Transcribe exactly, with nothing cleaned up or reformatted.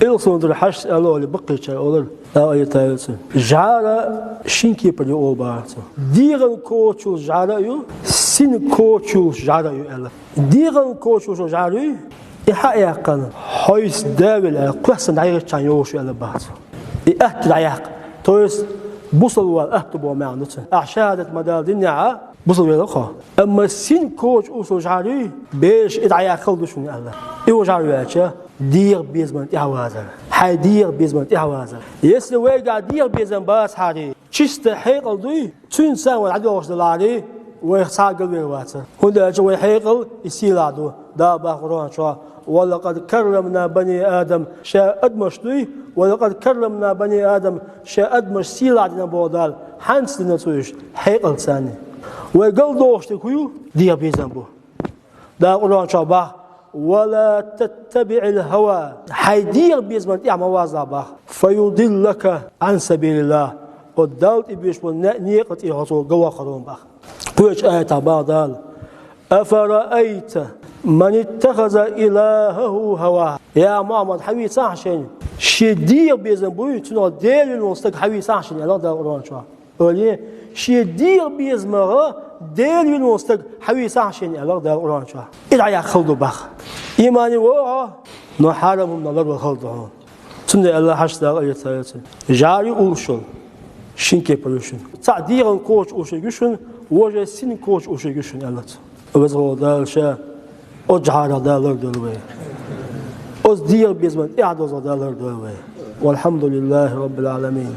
Илсундур хьашт аьлла олий баккхийчара олар, дӀа а йита йоцу. ЖӀара шин кепара ю олу бахарца. ДегӀан кочалуш жӀара а ю, син кочалуш жӀара а ю аьлла. ДегӀан кочалуш жӀара ю, и хьа а яьккхина, хьо йист да велла аьлла, кхоьссина дӀайгӀиччхьана йогӀуш ю аьлла бахарца. И атта дӀаяккха. То есть, бусалба вала атта боху маьӀна ду цуьнан. Ахь шахӀадат ма-далла динехь, бусалба велла хьо. Амма син кочалуш жӀара ю, бераш и дӀаяккхал ду шуна аьлла. И ву жӀара ваьлча, дегӀан безаман тӀаьхьавазар. Хьайн дегӀан безаман тӀаьхьавазар. Если вайгахь дегӀан безам бацахьара, чиста хьекъал дуй, цуьнца вай дӀадоьлхуш далахьара, вайх цхьа а галвер вацара. ХӀунда аьлча вай хьекъал и сийлахь ду. Дала боху Къуръан чохь: «Ва лакъад каррамна бани Адам», ша адамаш дуй, «Ва лакъад каррамна бани Адам», ша адамаш сийлахь дина боху Дала. Хьанца дина цо уьш? Хьекъалца. Вай галдохуш дерг хӀун ю? ДегӀан безам бу. Дала Къуръан чохь боху: «Ва ла таттабиӀил хӀава». Хьайн дегӀан безаман тӀаьхьа ма вазалахь боху. «Фа юдиллака Ӏан сабилиллахь». Оцу Далла тӀе боьдуш болу не-, некъан тӀера хьо цо ган воккхур ву боху. Кхечу аятехь боху Дала: «Афараайта ман иттахаза илахӀаху хӀаваху». Я Мухьаммад, хьан вийцахьа шена, шен дегӀан безам буй, цунах Дела вина волу стаг хьан вийцахьа шена, аьлла Дала Къуръан чохь. Олий, шен дегӀан безамах Дела вина волу стаг хьан вийцахьа шена, аьлла Дала Къуръан чохь. И дӀаяккха хала ду боху. Имане вогӀу хьо, но хьарам хӀуманах ларвала хала ду хьуна. Цундела аьлла хьаша Дала къинхетам бойла цунна. ЖӀара ю уллуш йолу, шин кепара ю шуна. Цхьаъ дегӀан коча уллуш ерг ю шуна, вожа син коча уллуш ерг ю шуна аьлла цо. Веза волу Дала ша оцу жӀарах Дала лардойла вай. Оцу дегӀан безаман тӀаьхьа дозалла Дала лардойла вай. Валхьамдулиллахи Раббил Ӏаламин.